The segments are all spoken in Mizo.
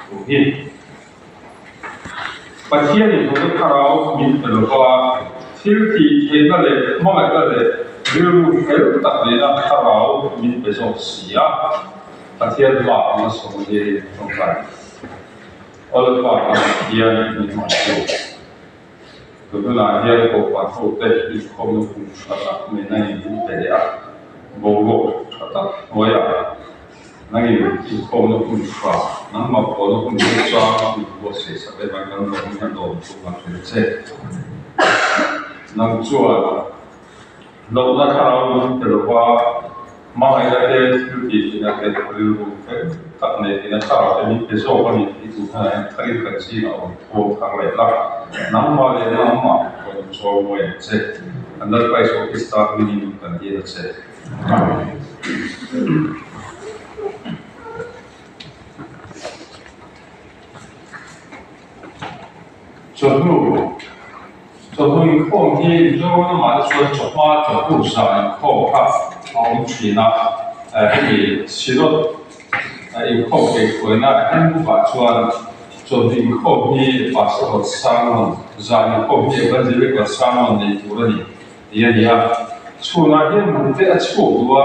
thu hi. Pathianin hmuna thlarau min pe lova, thil tih theihna leh hmangaihna leh rilru fel tak nena thlarau min pe zawk si a, Pathian hmaah malsawmna hian tawngtai Aw Lalpa kan Pathian min hmangaihtu. Tunah hian kohhran hote inkhawmna hun tha tak nena in min pe leh a, boruak tha tak hnuaiah nangin inkhawmna hun tha, nangmah pawhna hun remchang min buatsaih sak em a, kan lawm in a lawm chu kan hrilh che. Nang chuan hlauhna thlarau min pe lova, Hmangaihna te, thil tih theihna te, rilru fel tak nei theihna thlarau te min pe zawk a ni tih duh hmanah hian tharin kan zingah awm thuam thar leh la, nangmah leh nangmah rawn chawi mawi ang che. Kan Lalpa Isua Krista hmingin kan dil a che. Amen. Chawhnu, Chawhnu inkhawm hi Mizoram lamah te chuan chawhma chawhnu zan inkhawm kha a awm thin a, hemi Synod inkhawm kaihhruaina handbook ah chuan chawhnu inkhawm hi Pastoral Sermon, zan inkhawm hi Evangelical Sermon nei tur a ni tih a ni a. Chhunah hian mut te a chhuak duh a,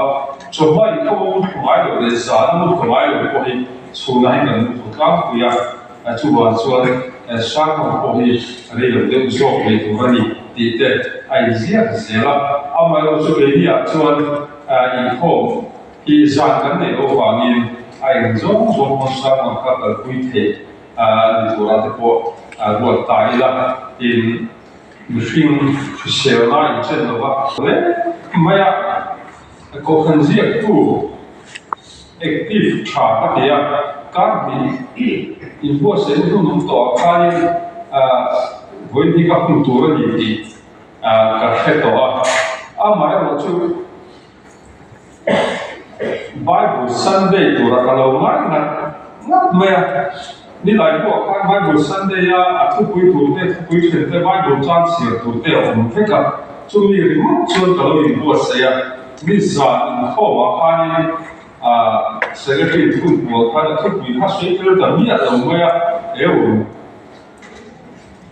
chawhma inkhawm a mut thaw ngai lo leh zan a mut thaw ngai lo pawh hi chhunah hian kan mut thaw tlangpui a. Chuvang chuan sermon pawh hi rei lo deuh zawk nei tur a ni tih te a inziak zel a. Amaherawhchu chu keiniah chuan inkhawm hi zan kan neih loh avangin a eng zawng zawng pawn sermon kha kalpui theih ni turah te pawh ruat ta ila tin mihring hriselna inchen lova hle mai a. Kohhran ziaktu active tha ka ti a, kar hnih inbuatsaihna hun awm tawh ah khanin vawiin hi ka hun tur a ni tih ka hre tawh a. Amaherawh chu Bible Sunday turah ka lo ngai ngat ngat mai a, nilai pawh khan Bible Sunday a a thupui tur te, thupui then te, Bible chang chhiar tur te a awm vek a, chumi ringawt chuan ka lo inbuatsaih a, ni zan inkhawmah khanin Secretary thunpual khan a thupui kha sawi tel ta miah lo mai a, eu.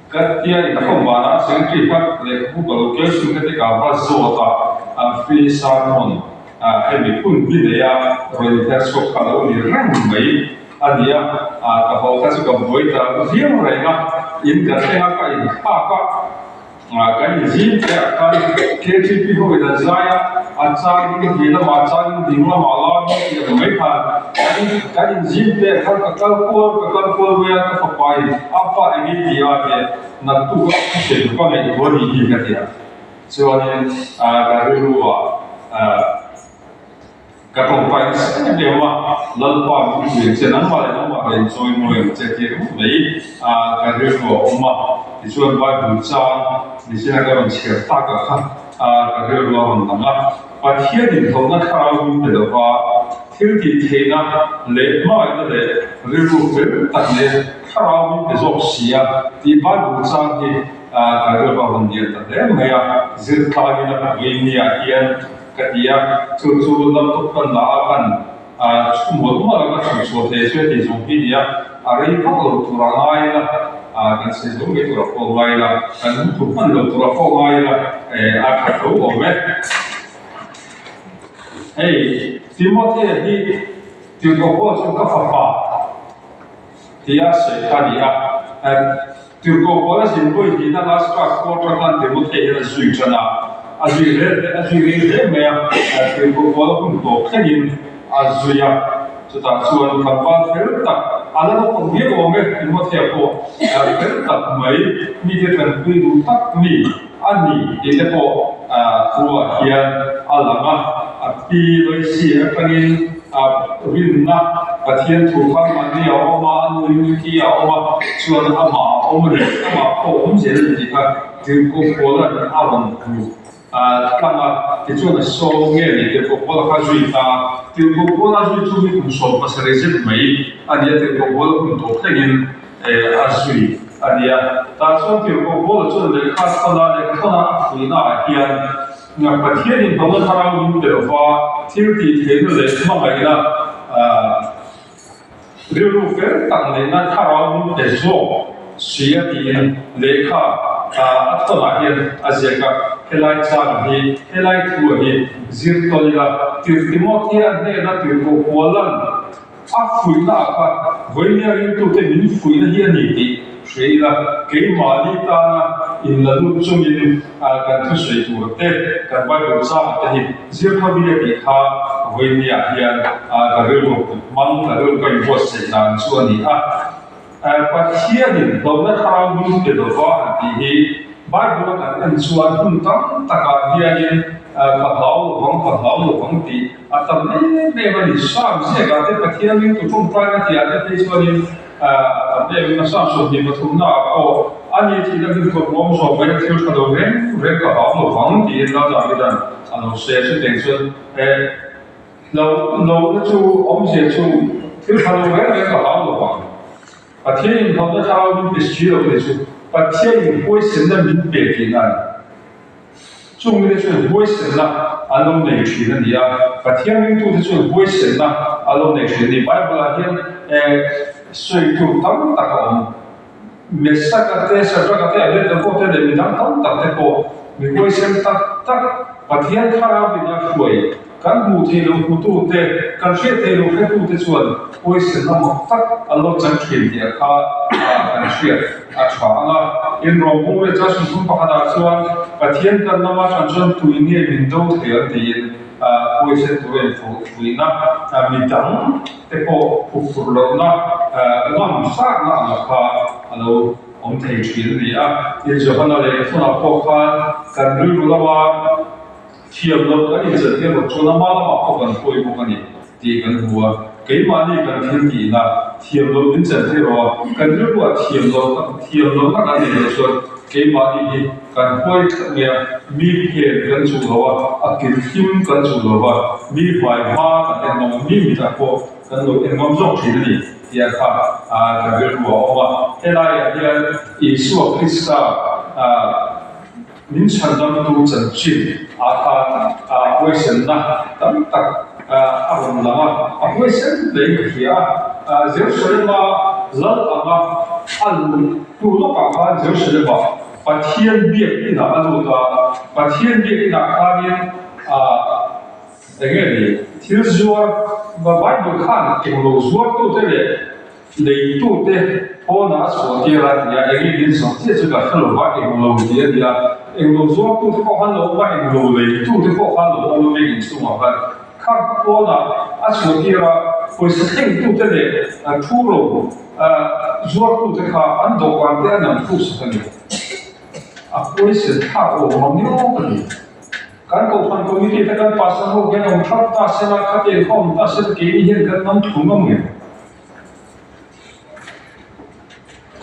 Ka tia inkhawm vanah secretary kha lehkhabu ka lo keu chhung te ka va zawt a, free sermon hemi hun hi nei a rawn inher chhuak kha lo ni reng mai a ni a, ka haw kha chu ka buai ta viau reng a, in ka thleng a ka inthlak a. Kan inzing te ah khan KTP ho in an zai a, a chang in vei lamah a chang in ding lamah a lar mai tih ang mai khan kan inzing te ah khan ka kal kual ka kal kual mai a, ka fapa in a pa eng i ti a tih naktuk a ka hre duh ka ngaihtuah a nih hi ka ti a, chuanin ka rilru ah Ka tawngtai nasa em em a, Lalpa min hmu ang che, nangmah leh nangmah ka inchawi mawi ang che tih ringawt mai a ka rilru a awm a. Tichuan Bible chang nichina ka rawn chhiar takah kha ka rilru a rawn lang a, Pathian inhlawhna thlarau min pe lova, thil tih theihna leh hmangaihna leh rilru fel tak leh thlarau min pe zawk si a tih Bible chang hi ka rilru a rawn lian ta hle mai a, zirtlaiin a hmuh nia hian Ka ti a, chu chu laptop kan la a, kan chhu mual mual a, ka chhu chhuah thei chu heti zawng hi a ni a, a rei vak lo tur a ngai ila, kan sawi zo mai tur a pawh ngai ila, kan hmu tur hman lo tur a pawh ngai ila, a tha tho awm e. Hei Timothea hi Tirhkoh Paul chu ka fapa tia sawi kha a ni a, Tirhkoh Paula zinpui hnihna last class quarter khan Timothea hian a zui tan a, a zui rel hle a zui rei hle mai a, Tirhkoh Paula hun tawp thlengin a zui a, chutah chuan tlangval fel tak a la naupang viau awm e, Timothea pawh fel tak mai, mite tanpui duh tak mi a ni tih te pawh thuah hian a lang a, a pi Loisi atangin. A rinna Pathian thu kha mahni a awm a, a nuin khi a awm a, chuan amah a awm a ni, amah pawh awm zel a ni tih kha Tirhkoh Paula'n a rawn hmu tlang a, tichuan a sawm nge ni Tirhkoh Paula kha zui ta a, Tirhkoh Paula zui chu mi kum 17 zet mai a ni a, Tirhkoh Paula hun tawp thlengin a zui a ni a, tah chuan Tirhkoh Paula chuan lehkha thawn a, lehkha thawn a a fuihna ah hian. Pathianin hmawlna thlarau min pe lova, thil tih theihna leh hmangaihna Rilru fel tak neihna thlarau min pe zawk si a tiin lehkha a thawnah hian a ziak a. Helai chang hi, helai thu hi zir tawn ila, Tirh Timothea hnena tirhkoh Paula'n A fuihna ah kha vawinia ringtute min fuihna hi a ni tih hria ila, keimahni tana inla lut chungin kan thusawi tur te, kan Bible changa te hi zir tho hi a tih kha vawinia hian ka rilru kut hmang, ka rilru ka inbuatsaih dan chu a ni a. Pathianin hlawhna thlarau min pe lova han tih hi Bible a kan en chuan hun tam takah hianin ka hlau lovang, ka hlau lovang tih a tam em em a ni. Psalm ziakah te Pathian ringtu tawngtaina tihah te phei chuanin a tam em em a, Psalm 23 naah pawh a ni thihna hlim kawt ruam zawh mai a thil tha lo reng reng ka hlau lovang tiin Lal Davida'n a lo sawi a, chutiang chuan Lo lohna chu awmzia chu thil tha lo reng reng ka hlau lo vang. Pathian inhlawhna thlarau min pe si lo te chu Pathian in huaisenna min pe tihna a ni. Chung mite chuan huaisenna an lo nei thin a ni a, Pathian ringtute chuan huaisenna an lo nei thin a ni. Bible ah hian sawi tur tam tak a awm. Mesaka te, Shadraka te, Abednego te leh midang tam tak te pawh mi huaisen tak tak Pathian thlarau in a hruai. Kan hmuh theih loh hmutute, kan hriat theih loh hretute chuan huaisenna mak tak an lo chang thin tih a kha kan hriat a tha ang a. Inrawng leh chuan sumsum pakhatah chuan Pathian kan lama tan chuan tui nge min do thei ang tiin huaisen tura infuihna midang te pawh hup tur lohna ngam hrâkna ang a kha a lo awm thei thin a ni a. Tin, Johana leh Ethona pawh khan kan rilru lama thiam loh kan inzirtir tir loh chuan ama lamah pawh kan pawi bawk a ni tih kan hmu a. Keimahni kan thil tihna thiam loh min chantir rawh a, kan rilruah thiam loh thiam lohna kan neih loh chuan keimahni hi kan huai tlat mai a, mi phen kan chuh lo a, a kil hlim kan chuh lo va, mi hmai hma kan en ngam a, mi mitah pawh kan lo en ngam zawk thin a ni tih a kha ka rilru a awm a. Helaiah hian Isua Krista min chhandamtu chanchin ah khan huaisenna tam tak a rawn lang a, a huaisen hlein ka hria a. Jerusalema lal anga a luh hnu lawkah khan Jerusalema Pathian biak inah a lut a, Pathian biak inah khanin eng nge ni thil zuar Bible khan englo zuartute leh Leitute pawnah a chhuah tir a tia eng nge min zawh chiah chu ka hre lo va, englo ti a nia. Englo zuartute pawh khan lo awm a, englo leitute pawh khan lo awm a biak inchhungah khan. Kha pawnah a chhuah tir a, pawisa thlengtute leh thu ro zuartute kha an dawhkan te a nam thluk sak a ni. A pawisa thlak awm mang emaw ka ti. Kan Kohhran Committee te kan pastor ho hian awm thap ta sela, khatiang kha awm ta sela keini hian kan nam thlu ngam ngem?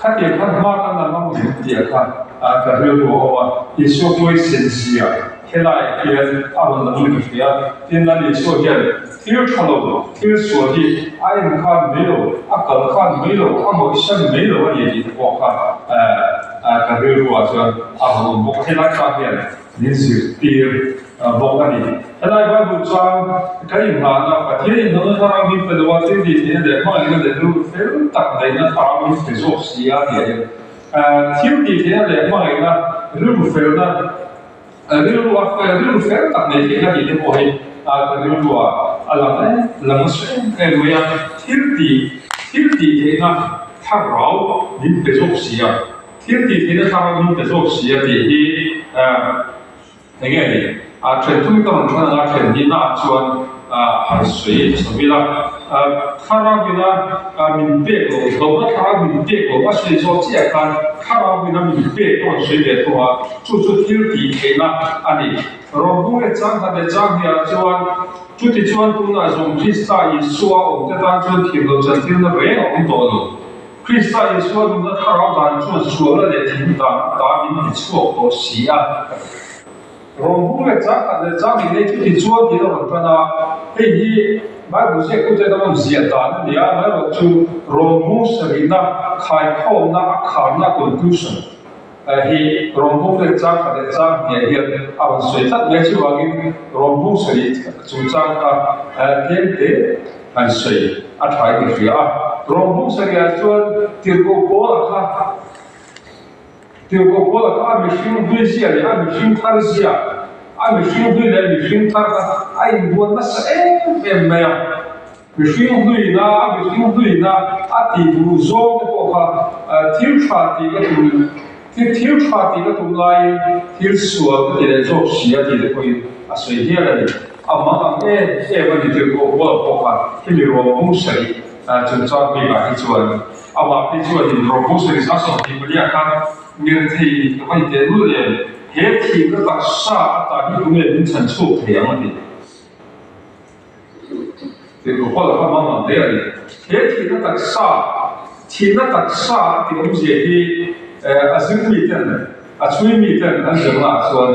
Khatiang khan hma kan la ngam ngem tih kha ka rilru a awm a, Isua puaisen zia helaiah hian a rawn lang in ka hria. Tin, Lal Isua hian thil tha lo, thil sual hi a en khan mai lo, a kal khan mai lo, a ngawihsan mai lo a ni tih te pawh kha ka rilruah chuan a rawn awm bawk a. Helai kha hian min zirtir bawk a ni. Helai Bible chuan kan inngahna Pathian inhnawhna thlarau min pe lo a, thil tih theihna leh hmangaihna leh rilru fel tak neihna thlarau min pe zawk si a tih a hian thil tih theihna leh hmangaihna rilru felna rilru a rilru fel tak neih theihna tih te pawh hi kan rilru ah a lang em lang nasa em em mai a, thil tih thil tih theihna thlarau min pe zawk si a. Thil tih theihna thlarau min pe zawk si a tih hi eng nge ni? A then thum ka rawn than anga then hi naah chuan han sawi chho ila. Thlarau ina min pek loh, hlauhna thlarau min pek loh a sawi zawk chiah khan thlarau ina min pek ka rawn sawi ve thung a, chu chu thil tih theihna a ni. Rawn leh chang khat leh chang hniah chuan chuti chuan tunah zawng Krista Isua awmte tan chuan thiam loh chantirna reng a awm tawh lo. Krista Isua nunna thlarau dan chuan sualna leh thim dan ata min ti chhuak tawh si a. Rawngbung leh chang khat leh chang inei chu tichuan tiin a rawn tan a, hei hi Bible ziaktute an rawn ziah dan a ni a, amaherawhchu rawngbung sarihna, khaikhawmna, a kharna, conclusion, hi rawngbung leh chang khat leh chang hniah hian a rawn sawi tlat mai chuvangin rawngbung sarih chungchang kha tlem te han sawi a tha in ka hria a. Rawng bung sarihah chuan Tirhkoh Paula kha Tirhkoh Paula kha a mihring hlui zia leh a mihring thar zia, a mihring hlui leh a mihring thar kha a inbuan nasa em em mai a. Mihring hluina, a mihring hluina a tih duh zawng te pawh kha thil tha tih ka tum, thil tha tih ka tum laiin thil sual ka ti leh zawk si a tih te pawhin a sawi hial a ni. A mang ang em em a ni Tirhkoh Paula pawh kha hemi rawng sarih chungchang bikah hi chuan amah phei chuanin rawng sarih 24 khan mirthei ka va inteh lul em, he thihna taksa ata hi tunge min chhan chhuak thei ang a ti. Tirhkoh Paula kha hmang ang hle a ni. He thihna taksa, thihna taksa a tih awmzia hi a zir mi ten, a chhui mi ten an zirnaah chuan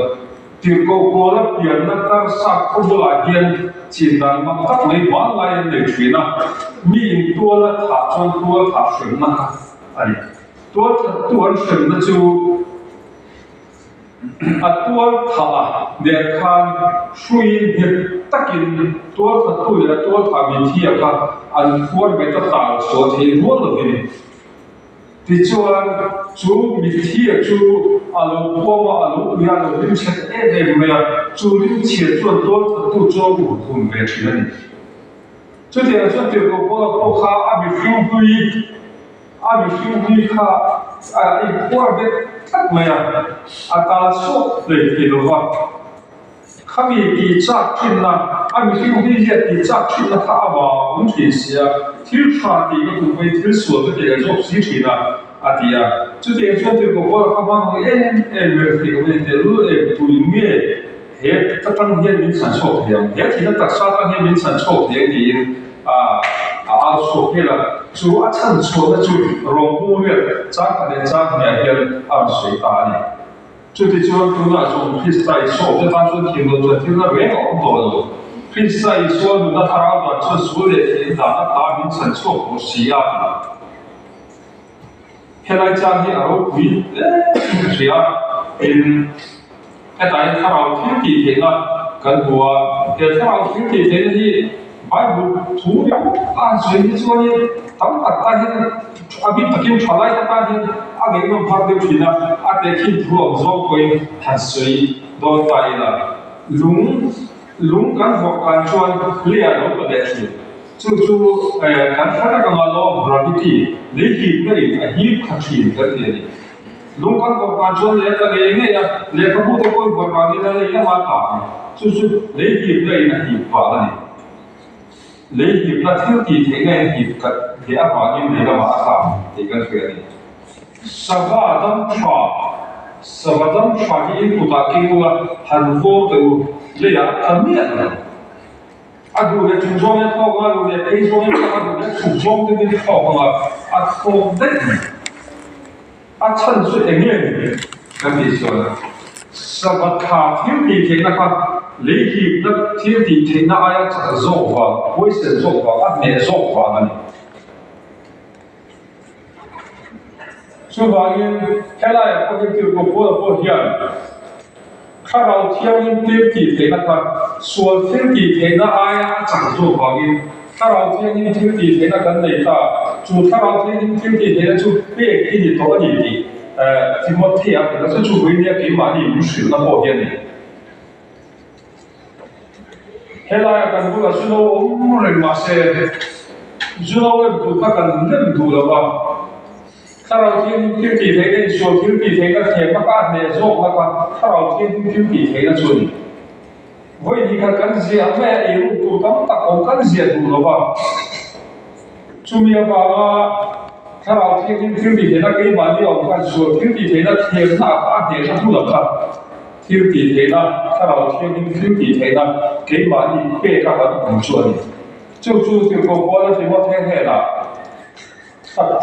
Tirhkoh Paula pianna tarsa khaw bulah hian chin dan mak tak mai hmanlai an nei thin a, mi in tual a thah chuan tual thah hremna kha a ni. Tual thattu an hremna chu A tual thah a nen khan hruiin nghet takin tual thattu leh a tual thah mithiah kha an phuar bet a tal chhuah theih rual lovin. Tichuan, chu mithiah chu a lo puam a, a lo ui a, a lo rimchhe ta em em mai a, chu rimchhia chuan tual thattu chu a urhun ve thin a ni. Chutiang chuan Tirhkoh Paula pawh kha a mihring hlui, A mihring hlui kha a inphuar bet tlat mai a, a tal chhuak hlei thei lo va. Khami tih chak thinna, a mihring hlui hian tih chak thinna kha a vang awm thin si a, thil tha tih ka tum pawhin thil sual ka ti leh zawk si thin a, a ti a. Chutiang chuan Tirhkoh Paula kha hmang ang em em reng thei ka va intelul em, tuin nge he ta tang hian min chhan chhuak thei ang, he thihna taksa tang hian min chhan chhuak thei ang tiin a a au chhuak hial a. Chu a chhan chhuahna chu rawng riat chang khat leh chang hniah hian a rawn sawi ta a ni. Chutichuan tunah zawng Krista Isua awmte tan chuan thim lo chuan thilna reng a awm tawh lo. Krista Isua nunna thlarau dan chuan sual leh thihna dahna ta min chhan chhuak tawh si a ti. Helai chang hi a ropui hle in ka hria. Tin, hetah hian thlarau thil tih theihna kan hmu a, he thlarau thil tih theihna hi Bible thu ringawt a han sawi hi chuanin tam tak tan hian a bik takin thalai te tan hian a ngaihnawm har deuh thin a, a tehkhin thu ang zawng pawhin han sawi dawn ta ila lung lung kan vawrh kan chuan lei ah lo tla leh thin. Chu chu kan hre tak anga law of gravity, lei hipna in a hip kha thin kan ti a ni. Lung kan vawrh kan chuan lei a tla ngei ngei a, lehkhabu te pawhin vawrh kan ila lei lama a tla ang. Chu chu lei hipna in a hip vang a ni. Lei hipna thil tih theihna in hip khat leh avangin lei lamah a tla ang tih kan hria a ni. Sava dam tha, Sava dam tha hi in kutah keng ula han vawr teh u, leiah a tla miah lo. A duh leh chung zawngin a thlawk ang a, a duh leh phei zawngin a thlawk ang a, a duh leh chhuk zawng te pawhin a thlawk ang a, a thlawk daih mai. A chhan chu eng nge ni kan tih chuan Sabbath thla thil tih theihna kha lei hipna thil tih theihna aia chak zawk vang, huaisen zawk vang, a hneh zawk vang a ni. Chuvangin helaiah pawh hian Tirhkoh Paula pawh hian Thlarau Thianghlim thil tih theihna kha sual thil tih theihna aia a chak zawk vangin Thlarau Thianghlim thil tih theihna kan nei ta, chu Thlarau Thianghlim thil tih theihna chu pek i ni tawh a ni tih Timothea hrilh a, chu chu vawinia keimahni min hrilhna pawh hi a ni. Helaia kan bulah zu lo awm reng mah se, zu lo em tur kha kan lem duh lo va. Thlarau Thianghlim thil tih theihna insual thil tih theihna thlem a ka hneh zawk lak a, Thlarau Thianghlim thil tih theihna chu a ni. Vawi hnih khat kan ziah mai a, eiruk tur tam tak awm kan ziah duh lo va. Chumi avanga Thlarau Thianghlim thil tih theihna keimahni awm khan sual thil tih theihna thlemna ah kha a hnehna hmun ah kha thil tih theihna, Thlarau Thianghlim thil tih theihna keimahni pek a kan awm chu a ni. Chu chu Tirhkoh Paula Timothea hnenah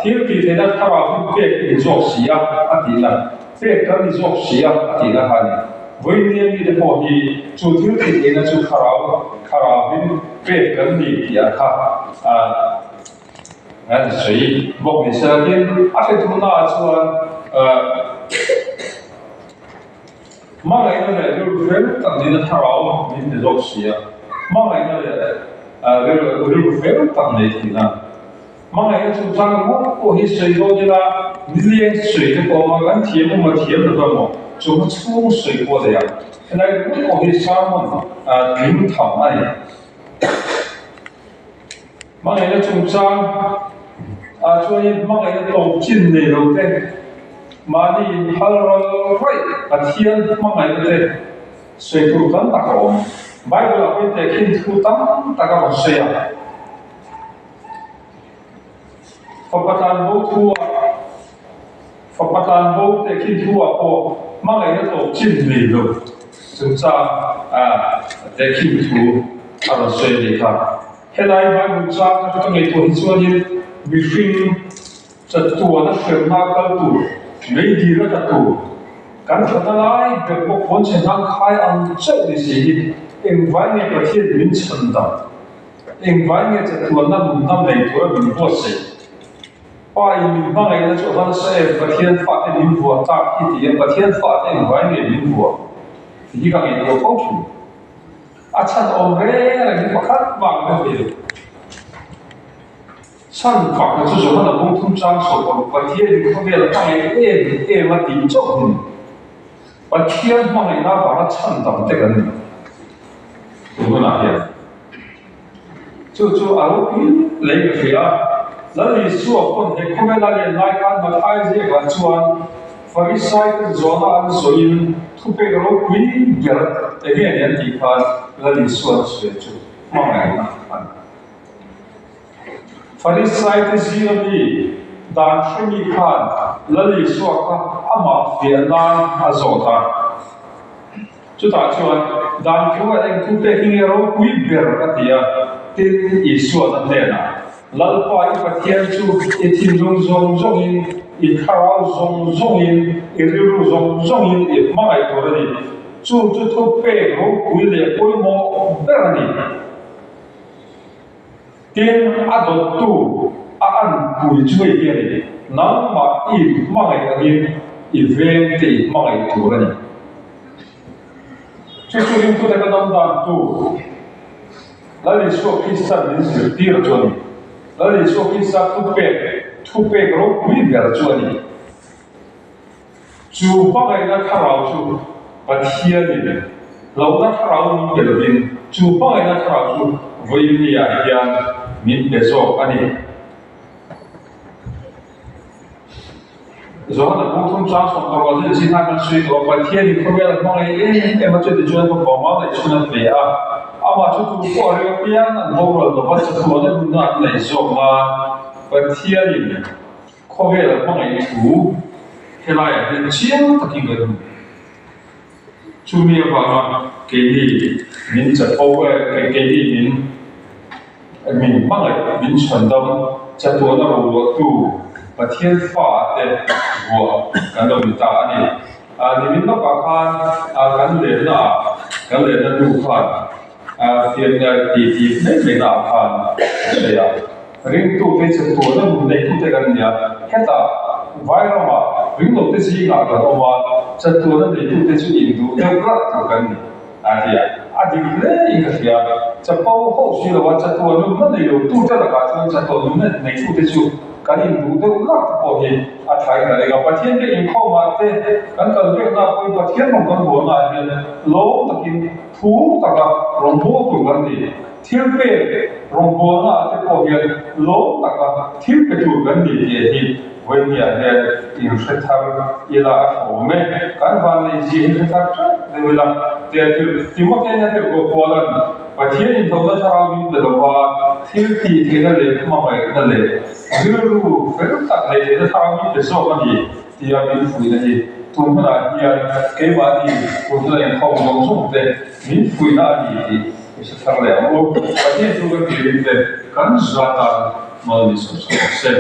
thil tih theihna Thlarau hi pek i ni zawk si a, a tih na, pek kan ni zawk si a, a tih na kha a ni. Vawinia mite pawh hi chu thil tih theihna chu Thlarau, Thlarauvin pek kan ni tih ah kha a an sawi bawk ni se la. Tin, a hre thumnaah chuan hmangaihna leh rilru fel tak nihna Thlarau min pe zawk si a, hmangaihna leh rilru fel tak nei thihna. Hmangaihna chungchang ringawt pawh hi sawi dawn ila, nileng sawi te pawh a awm a, kan thiam emaw thiam lo emaw chawhma chhung sawi pawh a nei a. Helai ringawt pawh hi sermon tling tham a ni. Hmangaihna chungchang ah chuanin hmangaihna tawp chin nei lo te, mahni inphal ral raih Pathian hmangaihna te sawi tur tam tak a awm. Bible ah pawhin tehkhin thu tam tak a rawn sawi a. Fapa tlan bo thu ah, fapa tlan bo tehkhin thu ah pawh hmangaihna tawp chin nei lo chungchang ah tehkhin thu a rawn sawi a nih kha. Helai Bible chang atanga ka ngaihtuah hi chuanin mihring chatuana hremna kal tur, meidil a tla tur, kan thatna lai ber pawh khawn chhe hnan khai ang chauh ni si hi engvai nge Pathian min chhan dam? Engvai nge chatuanna nunna nei tura min buatsaih? Pa in min hmangaihna chu a va nasa em? Pathian fate min vuah tak hi ti a, Pathian fate engvai nge min vuah? Tih hi ka ngaihtuah fo thin. A chhan awm reng reng hi pakhat vang ka hmu lo. Chhan pakhat chu Johana bung thum chang chho paruk Pathianin khawvel a hmangaih em em a tih chauh hi ni. Pathian hmangaihna avanga chhan dam te kan ni tun hunah hian. Chu chu a ropui lei ka hria a. Lal Isua pawn he khawvela lian lai khan Mathai ziakah chuan Farisai te zawhna an zawhin thupek ropui ber eng nge ni an tih khan Lal Isua sawi chu hmangaihna a ni. Farisai te zinga mi dan hremi khan Lal Isua kha amah fiah nan a zawt a. Chutah chuan, Dan thu a eng thu pek hi nge ropui ber a ti a, tin Isua'n a hnenah, Lalpa i Pathian chu i thinlung zawng zawngin, i thlarau zawng zawngin, i rilru zawng zawngin i hmangaih tur a ni. Chu chu thu pek ropui leh pawimawh ber a ni. Tin, a dawttu a anpui chu hei hi a ni, Nangmah i hmangaih angin i veng te i hmangaih tur a ni. Chu chu ringtute kan awm dan tur Lal Isua Kristan min zirtir chu a ni. Lal Isua Krista thupek, thupek ropui ber chu a ni. Chu hmangaihna thlarau chu Pathianin hlauhna thlarau min pe lovin, chu hmangaihna thlarau chu vawiin hian min pe zawk a ni. Johana bung thum chang sawm paruk ah chuan zingah kan sawi tawh a, Pathianin khawvel a hmangaih em em a, chuti chuan fapa mau neih chhun a pe a, amah chu tu pawh a ring apiang an boral lova chatuana nunna an neih zawk nan Pathianin Khawvel a hmangaih thu helaiah hian chiang takin kan hmu. Chumi avanga keini min chapo eh, keini min min hmangaih, min chhandam, chatuana roruahtu Pathian fa te vuah kan lo ni ta a ni. Nimin lawkah khan kan lenna ah, kan lenna nu khan fiamna ti tih mai mai naah khan a sawi a. Ringtute chatuana nun neitute kan ni a, hetah Vairamah ringlote zingah kan awm a, chatuana neitute chu induh deuh ralh tur kan ni, a ti a. A dik hle in ka hria, chapo hauh si lo a, chatuan nunna nei lo tute lakah chuan chatuan nunna neitute chu kan induh deuh ralh te pawh hi a thain ka ring a. Pathian te inkhawmah te kan kal vekna pawhin Pathian rawn kan bualnaah hian lawm takin thu taka rawn bual tur kan ni. Thil pek rawngbawlna ah te pawh hian lawm taka thil pe tur kan ni tih hi vawinia hian in hre thar ila a thlawm e. Kan vanlei zia hi hre thar teuh deuh ila tia thil Timothea hian tirhkoh Paula'n Pathian inhlawhna thlarau min pe lova thil tih theihna leh hmangaihna leh rilru fel tak neih theihna thlarau min pe zawk a ni tia min fuihna hi tun hunah hian keimahni tun huna inkhawm zawng zawng te min fuihna a ni tih I hre thar leh ang u. Pathian chu kan tih ring te kan zat a mal ni sawm sawm rawh se.